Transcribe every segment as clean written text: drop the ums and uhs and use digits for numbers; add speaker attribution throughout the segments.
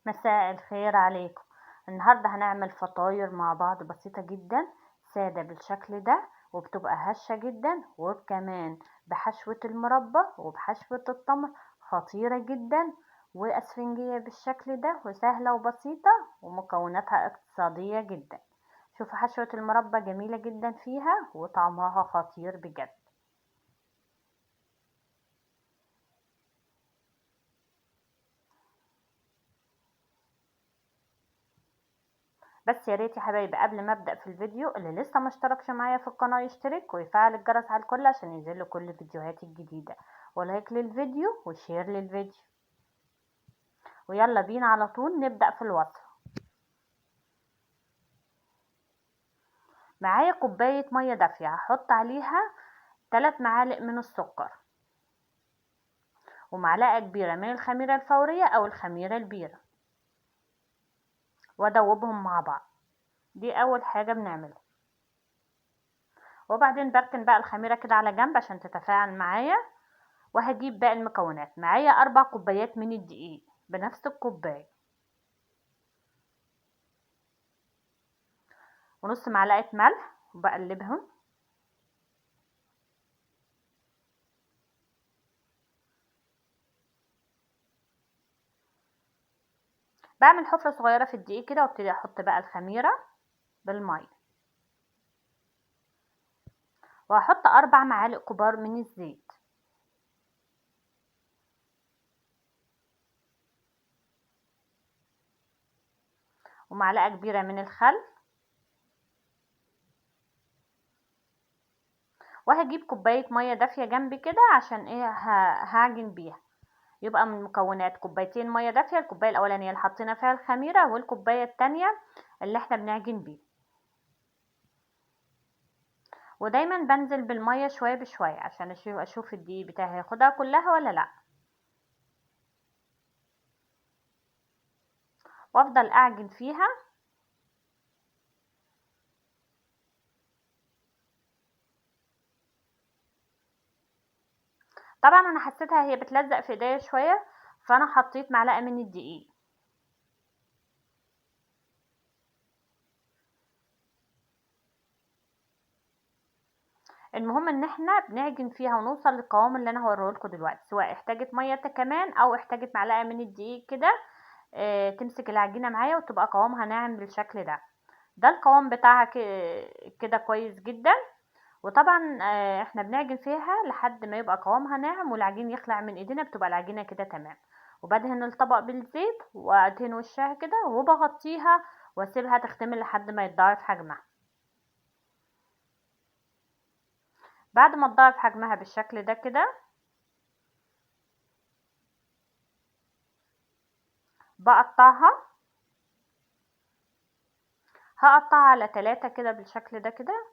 Speaker 1: مساء الخير عليكم. النهاردة هنعمل فطاير مع بعض بسيطة جدا، سادة بالشكل ده، وبتبقى هشة جدا، وكمان بحشوة المربى وبحشوة التمر، خطيرة جدا واسفنجية بالشكل ده، وسهلة وبسيطة ومكوناتها اقتصادية جدا. شوفوا حشوة المربى جميلة جدا فيها وطعمها خطير بجد. بس يا ريت يا حبايبي قبل ما ابدا في الفيديو اللي لسه ما اشتركش معايا في القناة يشترك ويفعل الجرس على الكل عشان ينزل له كل فيديوهاتي الجديدة، و like للفيديو و share للفيديو. ويلا بينا على طول نبدا في الوصفة. معايا كوباية مية دافيه هحط عليها 3 معالق من السكر ومعلقة كبيرة من الخميره الفورية او الخميره البيره، وادوبهم مع بعض. دي اول حاجة بنعملها. وبعدين بركن بقى الخميره كده على جنب عشان تتفاعل معايا. وهجيب باقي المكونات. معايا 4 كوبايات من الدقيق بنفس الكوباية، ونص معلقه ملح، وبقلبهم. بعمل حفره صغيرة في الدقيق كده وابتدي احط بقى الخميره بالمية، وهحط 4 معالق كبار من الزيت. ومعلقة كبيرة من الخل. وهجيب كوباية مية دافيه جنبي كده عشان ايه هعجن بيها. يبقى من المكونات كوبايتين مية دافيه، الكوباية الاولانية اللي حطينا فيها الخميره والكوبايه الثانية اللي احنا بنعجن بيها. ودايما بنزل بالمية شوية بشوية عشان اشوف الدقيق بتاعي هياخدها كلها ولا لا. وافضل اعجن فيها. طبعا انا حسيتها هي بتلزق في ايديا شوية، فانا حطيت معلقه من الدقيق. المهم ان احنا بنعجن فيها ونوصل للقوام اللي انا هوريه لكم دلوقتي، سواء احتاجت مية كمان او احتاجت معلقه من الدقيق كده تمسك العجينة معايا وتبقى قوامها ناعم بالشكل ده. ده القوام بتاعها كده كويس جدا. وطبعا احنا بنعجن فيها لحد ما يبقى قوامها ناعم والعجين يخلع من ايدينا، بتبقى العجينة كده تمام. وبدهن الطبق بالزيت وادهن وشها كده وبغطيها واسيبها تختمر لحد ما يتضاعف حجمها. بعد ما تضاعف حجمها بالشكل ده كده بقطعها. هقطعها على 3 كده بالشكل ده كده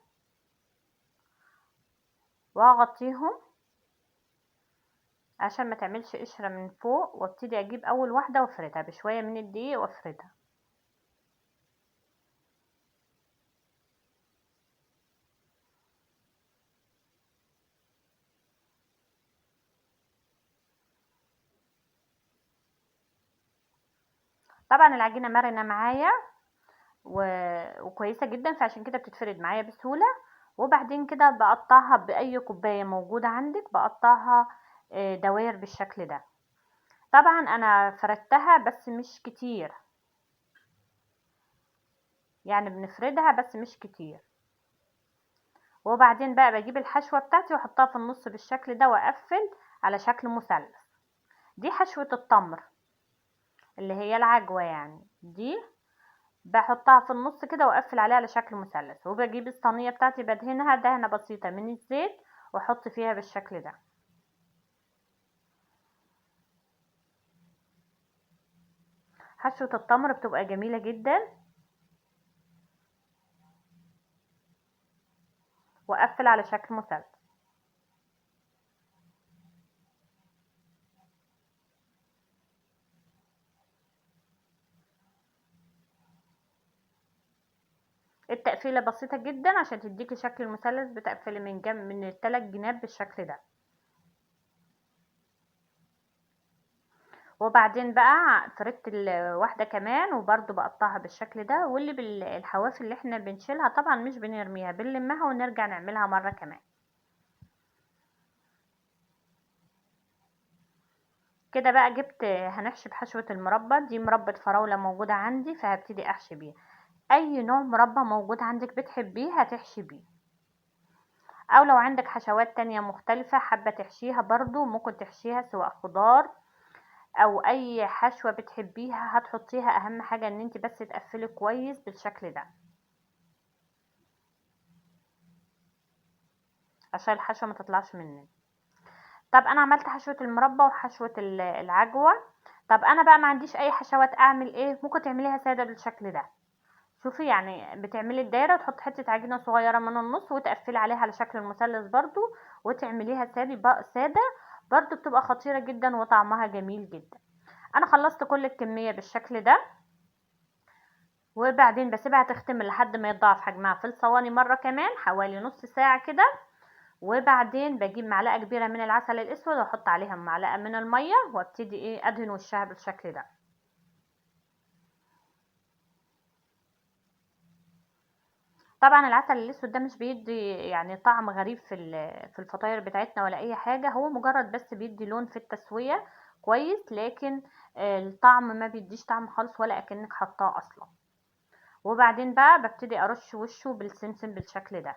Speaker 1: وهغطيهم عشان ما تعملش قشرة من فوق. وابتدي اجيب اول واحدة وافردها بشوية من الدقيق وافردها. طبعا العجينة مرنة معايا وكويسة جدا، فعشان كده بتتفرد معايا بسهولة. وبعدين كده بقطعها بأي كوباية موجودة عندك، بقطعها دواير بالشكل ده. طبعا انا فردتها بس مش كتير، يعني بنفردها بس مش كتير. وبعدين بقى بجيب الحشوة بتاعتي واحطها في النص بالشكل ده واقفل على شكل مثلث. دي حشوة التمر اللي هي العجوة يعني، دي بحطها في النص كده واقفل عليها على شكل مثلث. وبجيب الصينية بتاعتي بدهنها دهنة بسيطة من الزيت واحط فيها بالشكل ده. حشوة التمر بتبقى جميلة جدا. واقفل على شكل مثلث. التقفيله بسيطة جدا عشان تديكي شكل المثلث، بتقفلي من جنب من الثلاث جناب بالشكل ده. وبعدين بقى فردت الواحدة كمان وبرده بقطعها بالشكل ده، واللي بالحواف اللي احنا بنشيلها طبعا مش بنرميها، بنلمها ونرجع نعملها مرة كمان. كده بقى جبت هنحشي بحشوة المربى دي، مربى فراولة موجودة عندي فهبتدي احشي بيها. اي نوع مربى موجود عندك بتحبيه هتحشي بيه، او لو عندك حشوات تانية مختلفة حابة تحشيها برضو ممكن تحشيها، سواء خضار او اي حشوة بتحبيها هتحطيها. اهم حاجة ان انت بس تقفلي كويس بالشكل ده عشان الحشوة ما تطلعش مننا. طب انا عملت حشوة المربى وحشوة العجوة. طب انا بقى ما عنديش اي حشوات، اعمل ايه؟ ممكن تعمليها سادة بالشكل ده. شوفي يعني بتعملي الدايرة وتحطي حتة عجينة صغيرة من النص وتقفلي عليها على شكل المثلث برضو، وتعمليها سادة برضو، بتبقى خطيرة جدا وطعمها جميل جدا. انا خلصت كل الكمية بالشكل ده، وبعدين بسيبها تختمر لحد ما يتضاعف حجمها في الصواني مرة كمان حوالي نص ساعة كده. وبعدين بجيب معلقة كبيرة من العسل الاسود واحط عليها معلقة من المية، وابتدي ادهن وشها بالشكل ده. طبعا العسل الاسود ده مش بيدي طعم غريب في الفطاير بتاعتنا ولا اي حاجة، هو مجرد بس بيدي لون في التسوية كويس، لكن الطعم ما بيديش طعم خالص ولا اكنك حطاه اصلا. وبعدين بقى ببتدي ارش وشه بالسمسم بالشكل ده.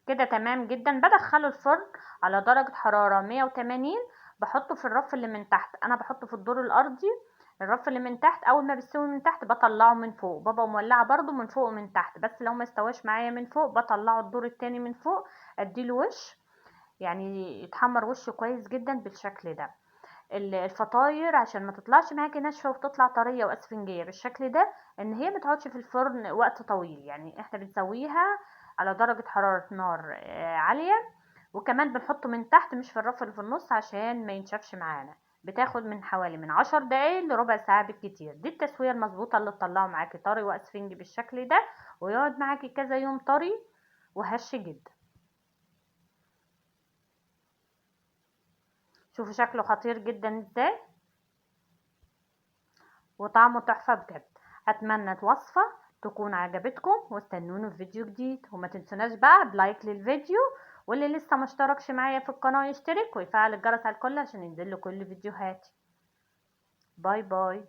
Speaker 1: كده تمام جدا. بدخله الفرن على درجة حرارة 180، بحطه في الرف اللي من تحت، انا بحطه في الدور الارضي الرف اللي من تحت. اول ما بيستوي من تحت بطلعه من فوق، ببقى مولعه برده من فوق ومن تحت، بس لو ما استواش معايا من فوق بطلعه الدور التاني من فوق، اديله وش يتحمر وشه كويس جدا بالشكل ده. الفطاير عشان ما تطلعش معاكي ناشفة وتطلع طرية واسفنجيه بالشكل ده، ان هي ما تقعدش في الفرن وقت طويل، احنا بنسويها على درجه حرارة نار عالية، وكمان بنحطه من تحت مش في الرف اللي في النص عشان ما ينشفش معانا. بتاخد من حوالي 10 دقايق لربع ساعة بالكتير. دي التسوية المظبوطه اللي تطلعه معاكي طري واسفنجي بالشكل ده، ويقعد معاكي كذا يوم طري وهش جدا. شوفوا شكله خطير جدا ازاي، وطعمه تحفة بجد. اتمنى الوصفة تكون عجبتكم، واستنوني في فيديو جديد، وما تنسوناش بقى بلايك للفيديو، واللي لسه ما اشتركش معايا في القناة يشترك ويفعل الجرس على الكل عشان ينزل له كل فيديوهاتي. باي باي.